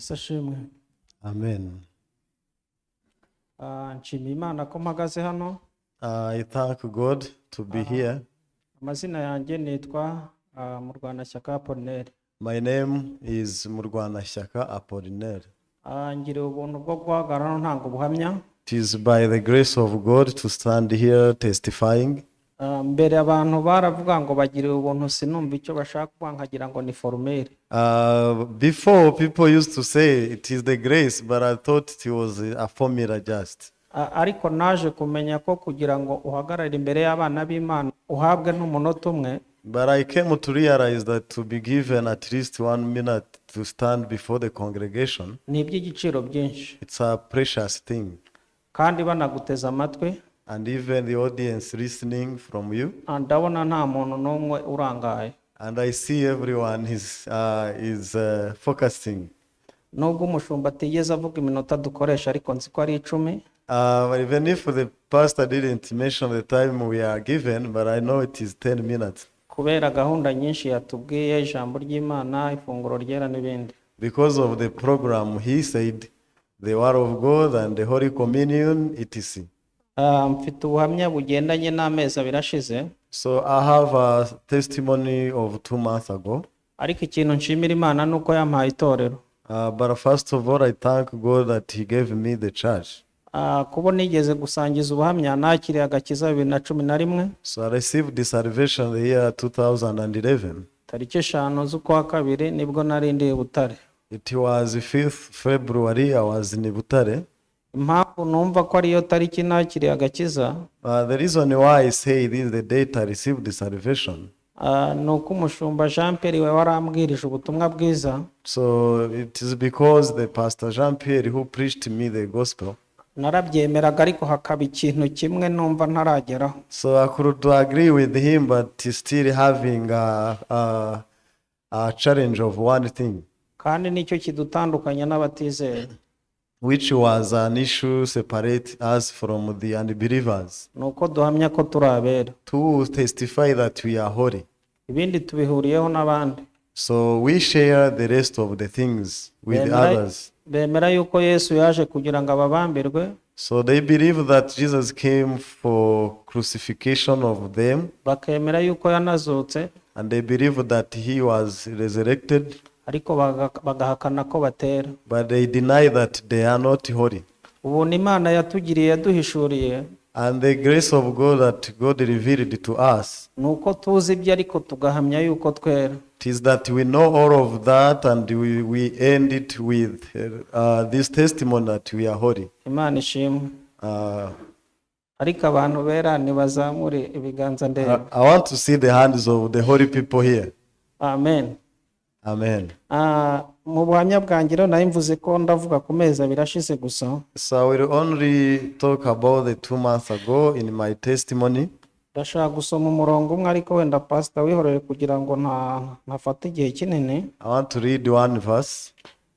Yesu ashimwe. Amen. Ah, nshimiye Imana ko mpagaze hano. I thank God to be here. Amazina yanjye nitwa Murwanashyaka Apollinaire. My name is Murwanashyaka Apollinaire. Ah, ngiriwe ubuntu bwo guhagarara hano ntanga ubuhamya. It is by the grace of God to stand here testifying. Ah, mbere abantu baravuga ngo bagiriwe ubuntu, sinumva icyo bashaka kuvuga, nkagira ngo ni formule. Before, people used to say it is the grace, but I thought it was a formula just. Ah, ariko naje kumenya ko kugira ngo uhagarare imbere y'abana b'Imana uhabwe n'umunota umwe, But I came to realize that to be given at least one minute to stand before the congregation, ni iby'igiciro byinshi, it's a precious thing. Kandi banaguteze amatwi. And even the audience listening from you, Ah, ndabona nta muntu n'umwe urangaye. And I see everyone is focusing. Nubwo umushumba atigeze avuga iminota dukoresha, ariko nzi ko ari 10. But even if the pastor didn't mention the time we are given, but I know it is 10 minutes. Kubera gahunda nyinshi yatubwiye, ijambo ry'Imana, ifunguro ryera n'ibindi. Because of the program, he said, the word of God and the Holy Communion, etc. Ah, mfite ubuhamya bugendanye n'amezi 2 ashize. So I have a testimony of 2 months ago. Ariko ikintu nshimira Imana ni uko yampaye itorero. But first of all, I thank God that He gave me the church. Ah, kubo nigeze gusangiza ubuhamya, nakiriye agakiza 2011. So I received the salvation the year 2011. Tariki 5 z'ukwa kabiri nibwo nari ndi i Butare. It was 5th February, I was in Butare. Impamvu numva ko ariyo tariki nakiriye agakiza, The reason why I say this is the date I received the salvation. Ni uko umushumba Jean Pierre we warambwirije ubutumwa bwiza. So it is because the Pastor Jean Pierre who preached me the gospel. Narabyemeraga, ariko hakaba ikintu kimwe numva ntarageraho. So I could agree with him, but still having a challenge of one thing, Kandi nicyo kidutandukanya n'abatizera, which was an issue separate us from the unbelievers, ni uko duhamya ko turi abera. To testify that we are holy. Ibindi tubihuriyeho n'abandi. So we share the rest of the things with others. Bemera yuko Yesu yaje kugira ngo ababambirwe. So they believe that Jesus came for crucifixion of them, Bakemera yuko yanazutse, and they believe that he was resurrected, ariko bagahakana ko batera. But they deny that they are not holy. Ubuntu Imana yatugiriye, yaduhishuriye, And the grace of God that God revealed to us, ni uko tuzi ibyo ariko tugahamya yuko twera. It is that we know all of that and we end it with this testimony that we are holy. Imana ishimwe. Ariko abantu bera ntibazamure ibiganza ndebe. I want to see the hands of the holy people here. Amen. Amen. Ah, mu buhamya bwanjye rero nari mvuze ko ndavuga ku mezi 2 ashize gusa. So I will only talk about the 2 months ago in my testimony. Ndashaka gusoma umurongo umwe, ariko wenda pasita wihorere kugira ngo ntafate igihe kinini. I want to read one verse.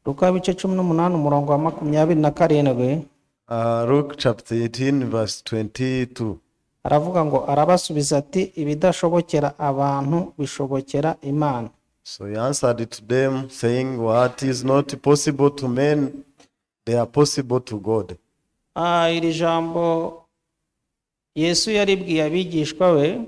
Luka ibice 18, umurongo wa 27. Luke chapter 18, verse 22. Aravuga ngo arabasubiza ati: "Ibidashobokera abantu bishobokera Imana." So he answered to them, saying, "What is not possible to men, they are possible to God." Ah, iri jambo Yesu yaribwiye abigishwa be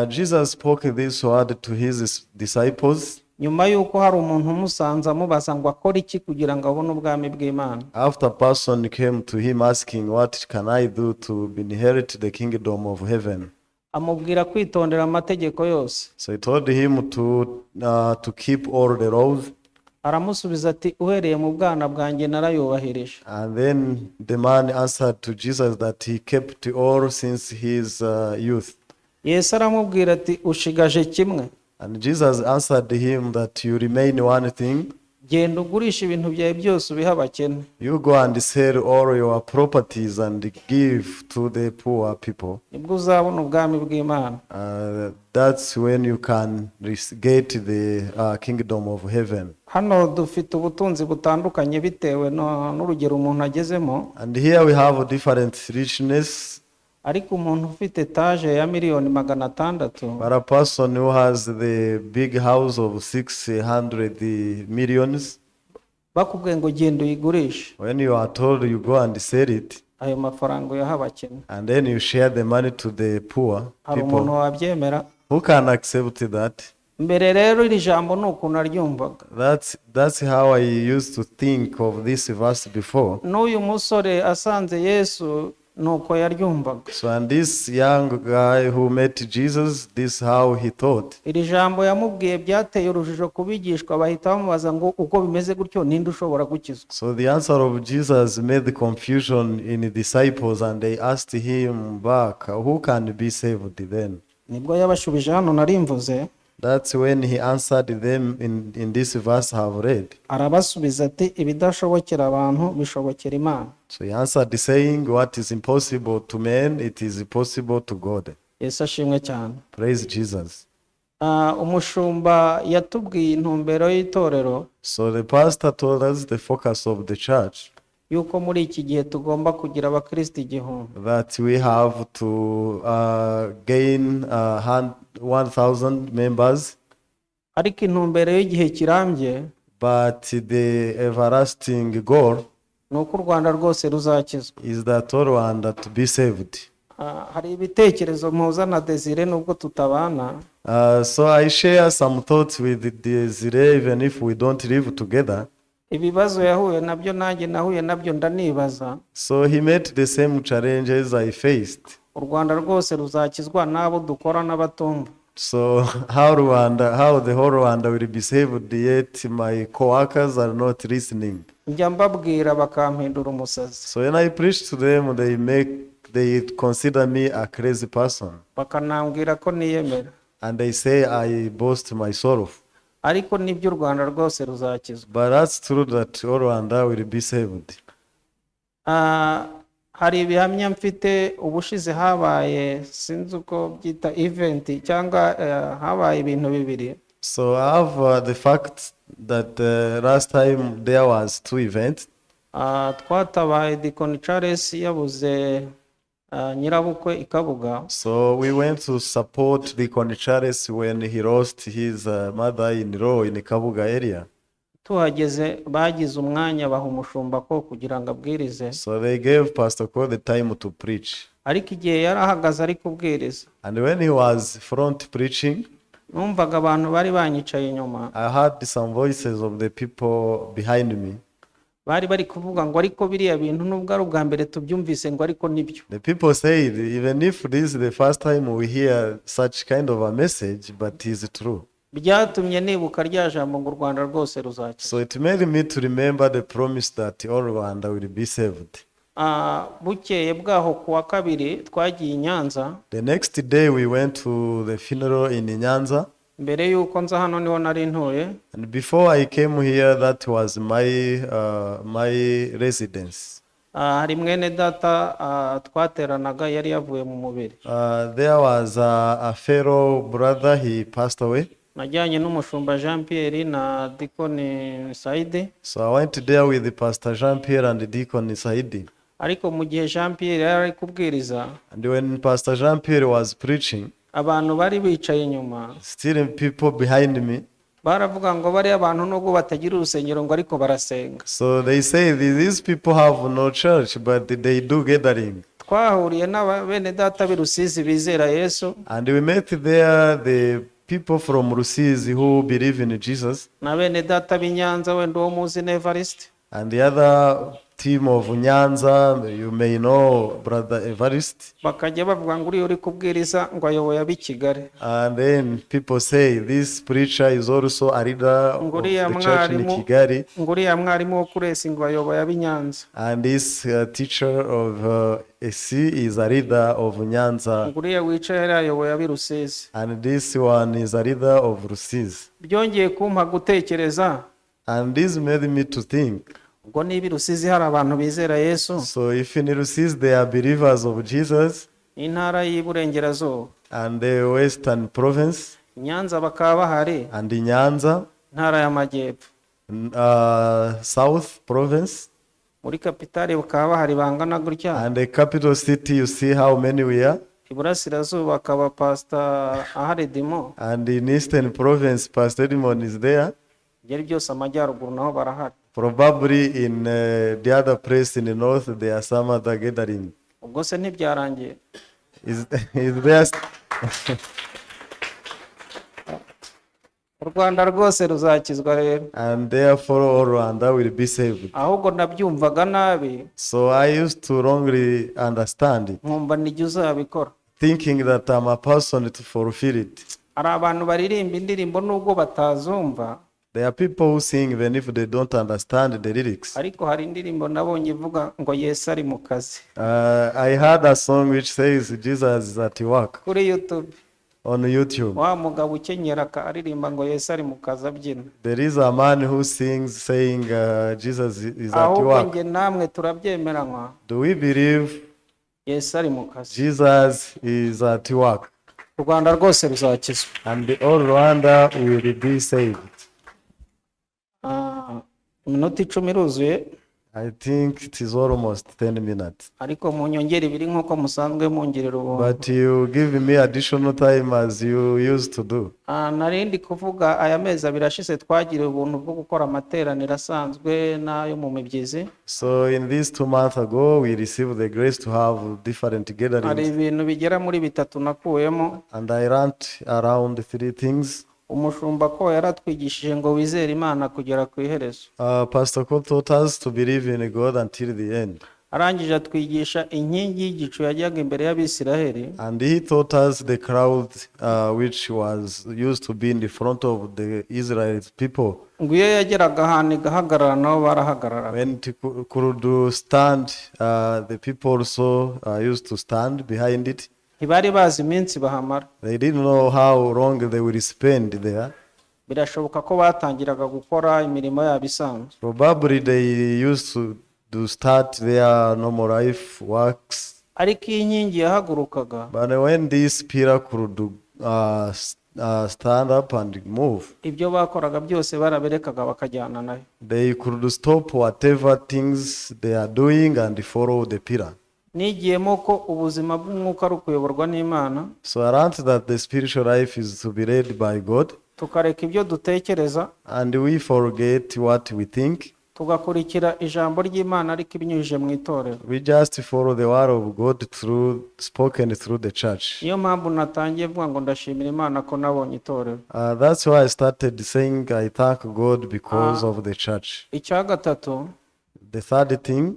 Jesus spoke this word to his disciples nyuma y'uko hari umuntu umusanze amubaza ngo akore iki kugira ngo abone ubwami bw'Imana. After a person came to him asking, "What can I do to inherit the kingdom of heaven?" Amubwira kwitondera amategeko yose. So he told him to keep all the laws. Aramusubiza ati: "Uhereye mu bwana bwanjye narayubahirije." And then the man answered to Jesus that he kept all since his youth. Yesu aramubwira ati: "Ushigaje kimwe." And Jesus answered him that you remain one thing. "Genda ugurisha ibintu byawe byose ubihe abakene, You go and sell all your properties and give to the poor people. Nibwo uzabona ubwami bw'Imana." That's when you can get the kingdom of heaven. Hano dufite ubutunzi butandukanye bitewe n'urugero umuntu agezemo. And here we have different richness. Ariko umuntu ufite etaje ya miliyoni 600, But a person who has the big house of 600 millions, Bakubwiye ngo genda uyigurishe, When you are told you go and sell it, ayo mafaranga uyaha abakene, and then you share the money to the poor hari umuntu people, wabyemera? Who can accept that? Mbere rero iri jambo ni ukuntu naryumvaga. That's how I used to think of this verse before. N'uyu musore asanze Yesu ni uko yaryumvaga. So, and this young guy who met Jesus, this how he thought. Iri jambo yamubwiye byateye urujijo ku bigishwa, bahita bamubaza ngo uko bimeze gutyo ninde ushobora gukizwa? So the answer of Jesus made the confusion in the disciples, and they asked him back, "Who can be saved then?" Nibwo yabashubije hano narimvuze. That's when he answered them in this verse I have read. Arabasubiza ati ibidashobokera abantu bishobokera Imana. So he answered saying, "What is impossible to men, it is possible to God." Yesu ashimwe cyane. Praise Jesus. Ah, umushumba yatubwiye intumbero y'itorero, So the pastor told us the focus of the church, yuko muri iki gihe tugomba kugira abakristo 1000. That we have to gain 1,000 members, Ariko intumbero y'igihe kirambye but the everlasting goal ni uko u Rwanda rwose ruzakizwa. Is that all Rwanda to be saved. Ah, hari ibitekerezo mpuza na Desire nubwo tutabana. So I share some thoughts with Desire, even if we don't live together. Ibibazo yahuye nabyo nanjye nahuye nabyo ndanibaza. So he met the same challenges I faced. U Rwanda rwose ruzakizwa n'abo dukora n'abatumva. So how the whole Rwanda will be saved, yet my co-workers are not listening. Njya mbabwira bakampindura umusazi. So when I preach to them, they consider me a crazy person, Bakanambwira ko niyemera. And they say I boast myself. Ariko nibyo u Rwanda rwose ruzakizwa. But that's true that all Rwanda will be saved. Ah, hari ibihamya mfite. Ubushize habaye sinzi uko byita event cyangwa eh, habaye ibintu bibiri. So I have the fact that last time there was two events. Ah, twatabaye Dikoni Charles yabuze ah, nyirabukwe i Kabuga. So we went to support Deacon Charles when he lost his mother-in-law in Kabuga area. Tuhageze bagize umwanya baha umushumba ko kugira ngo abwirize. So they gave Pastor Ko the time to preach. Ariko igihe yari ahagaze ari kubwiriza, And when he was front preaching, numvaga abantu bari banyicaye inyuma I heard some voices of the people behind me. Bari bari kuvuga ngo ariko biriya bintu nubwo ari ubwa mbere tubyumvise ngo ariko nibyo. The people said, "Even if this is the first time we hear such kind of a message, but it's true." Byatumye nibuka rya jambo ngo u Rwanda rwose ruzakira. So it made me to remember the promise that all Rwanda will be saved. Ah, bukeye bwaho ku wa kabiri twagiye i Nyanza. The next day we went to the funeral in Nyanza. Mbere y'uko nza hano niho nari ntuye. And before I came here, that was my residence. Ah, hari mwene data ah, twateranaga yari yavuye mu mubiri. There was a fellow brother, he passed away. Najyanye n'umushumba Jean Pierre na Dikoni Saidi. So I went there with the Pastor Jean Pierre and the Deacon Saidi. Ariko mu gihe Jean Pierre yari ari kubwiriza, And when Pastor Jean Pierre was preaching, abantu bari bicaye inyuma still people behind me. Baravuga ngo bariya bantu nubwo batagira urusengero ngo ariko barasenga. So they say these people have no church, but they do gathering. Twahuriye n'aba bene data b'i Rusizi bizera Yesu And we met there the people from Rusizi who believe in Jesus, na bene data b'i Nyanza wenda uwo muzi ni Evariste. And the other team of Nyanza, you may know Brother Evarist. Bakajya bavuga ngo uriya uri kubwiriza ngo ayoboye ab'i Kigali. And then people say this preacher is also a leader of Nguriya the church in mwarimu Kigali. Ngo uriya mwarimu wo kuri ESI ngo ayoboye ab'i Nyanza. And this teacher of AC is a leader of Nyanza. Ngo uriya wicaye hariya ayoboye ab'i Rusizi. And this one is a leader of Rusizi. Byongeye kumpa gutekereza. And this made me to think. Ubwo niba i Rusizi hari abantu bizera Yesu, So if in Rusizi they are believers of Jesus intara y'Iburengerazuba, and the Western province i Nyanza bakaba bahari, and in Nyanza, intara y'Amajyepfo, South province, muri kapitali bakaba bahari bangana gutya, and the capital city, you see how many we are. Iburasirazuba akaba Pasita ahari Dimo, And in Eastern province, Pastor Edmond is there. Ibyo ari byose Amajyaruguru naho barahari. Probably in the other place in the north, there are some other gathering. Ubwo se ntibyarangiye? Is there? U Rwanda rwose ruzakizwa rero. And therefore, all Rwanda will be saved. Ahubwo nabyumvaga nabi. So I used to wrongly understand it, Nkumva nijye uzabikora. Thinking that I'm a person to fulfill it. Hari abantu baririmba indirimbo nubwo batazumva. There are people who sing even if they don't understand the lyrics. Ariko hari indirimbo nabonye ivuga ngo Yesu ari mu kazi. I heard a song which says Jesus is at work Kuri YouTube. On YouTube. Wa mugabo ukenyera aririmba ngo Yesu ari mu kazi abyina. There is a man who sings saying Jesus is at Ahubwo work. njye namwe turabyemeranywa. Do we believe Yesu ari mu kazi? Jesus is at work? U Rwanda rwose ruzakizwa. And all Rwanda will be saved. Ah, iminota 10 iruzuye. I think it is almost 10 minutes. Ariko mu nyongera ibiri nk'uko musanzwe mungirira ubuntu. But you give me additional time as you used to do. Ah, nari ndi kuvuga aya mezi 2 ashize twagiriwe ubuntu bwo gukora amateraniro asanzwe n'ayo mu mibyizi. So in these 2 months ago, we received the grace to have different Hari gatherings. Ibintu bigera muri bitatu nakuyemo. And I learned around three things. Umushumba ko yaratwigishije ngo wizere Imana kugera ku iherezo. Pastor Ko taught us to believe in God until the end. Arangije atwigisha inkingi y'igicu yajyaga imbere y'Abisiraheli. And he taught us the cloud which was used to be in the front of the Israelite people. Ngo iyo yageraga ahantu igahagarara nabo barahagararaga. When it could stand, the people also used to stand behind it. Ntibari bazi iminsi bahamara. They didn't know how long they will spend there. Birashoboka ko batangiraga gukora imirimo yabo isanzwe. Probably they used to start their normal life works. Ariko iyo inkingi yahagurukaga, But when this pillar could stand up and move, ibyo bakoraga byose baraberekaga bakajyana nayo. They could stop whatever things they are doing and follow the pillar. Nigiyemo ko ubuzima bw'umwuka ari ukuyoborwa n'Imana. So I learned that the spiritual life is to be led by God, Tukareka ibyo dutekereza, and we forget what we think. Tugakurikira ijambo ry'Imana ariko ibinyujije mu itorero. We just follow the word of God through spoken through the church. Niyo mpamvu natangiye mvuga ngo ndashimira Imana ko nabonye itorero. That's why I started saying I thank God because of the church. Icya gatatu, The third thing,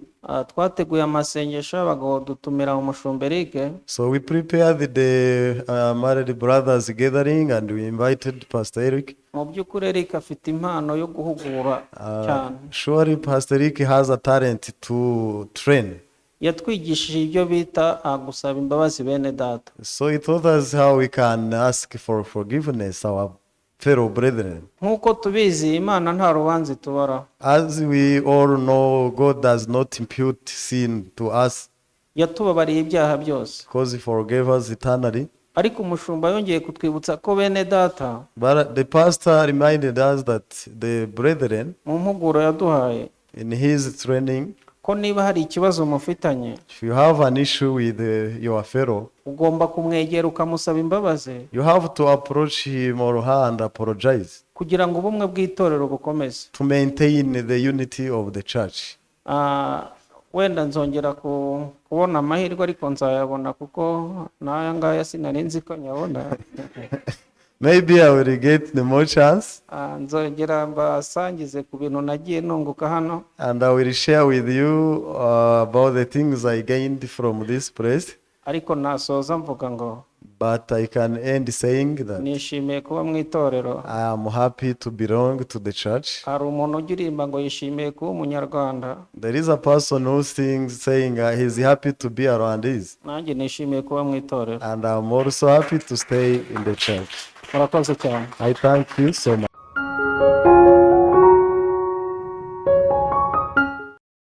twateguye amasengesho y'abagabo dutumira umushumba Eric. So we prepared the married brothers gathering and we invited Pastor Eric. Mu by'ukuri Eric afite impano yo guhugura cyane. Surely Pastor Eric has a talent to train. Yatwigishije ibyo bita gusaba imbabazi bene data. So he taught us how we can ask for forgiveness, our fellow brethren. Nk'uko tubizi Imana nta rubanza itubaraho. As we all know, God does not impute sin to us Yatubabariye ibyaha byose. Because He forgave us eternally. Ariko umushumba yongeye kutwibutsa ko bene data, But the pastor reminded us that the brethren, mu mpuguro yaduhaye, in his training, ko niba hari ikibazo mufitanye, if you have an issue with your fellow, ugomba kumwegera ukamusaba imbabazi you have to approach him or her and apologize kugira ngo ubumwe bw'itorero bukomeze. To maintain the unity of the church. Ah, wenda nzongera kubona amahirwe ariko nzayabona kuko n'aya ngaya sinari nzi ko nyabona. Maybe I will get the more chance Ah, nzongera mbasangize ku bintu nagiye nunguka hano. And I will share with you about the things I gained from this place. Ariko nasoza mvuga ngo But I can end saying that nishimiye kuba mu itorero. I am happy to belong to the church. Hari umuntu ujya uririmba ngo yishimiye kuba umunyarwanda. There is a person who sings saying he's happy to be around this. Nanjye nishimiye kuba mu itorero. And I'm also happy to stay in the church. Murakoze cyane. I thank you so much.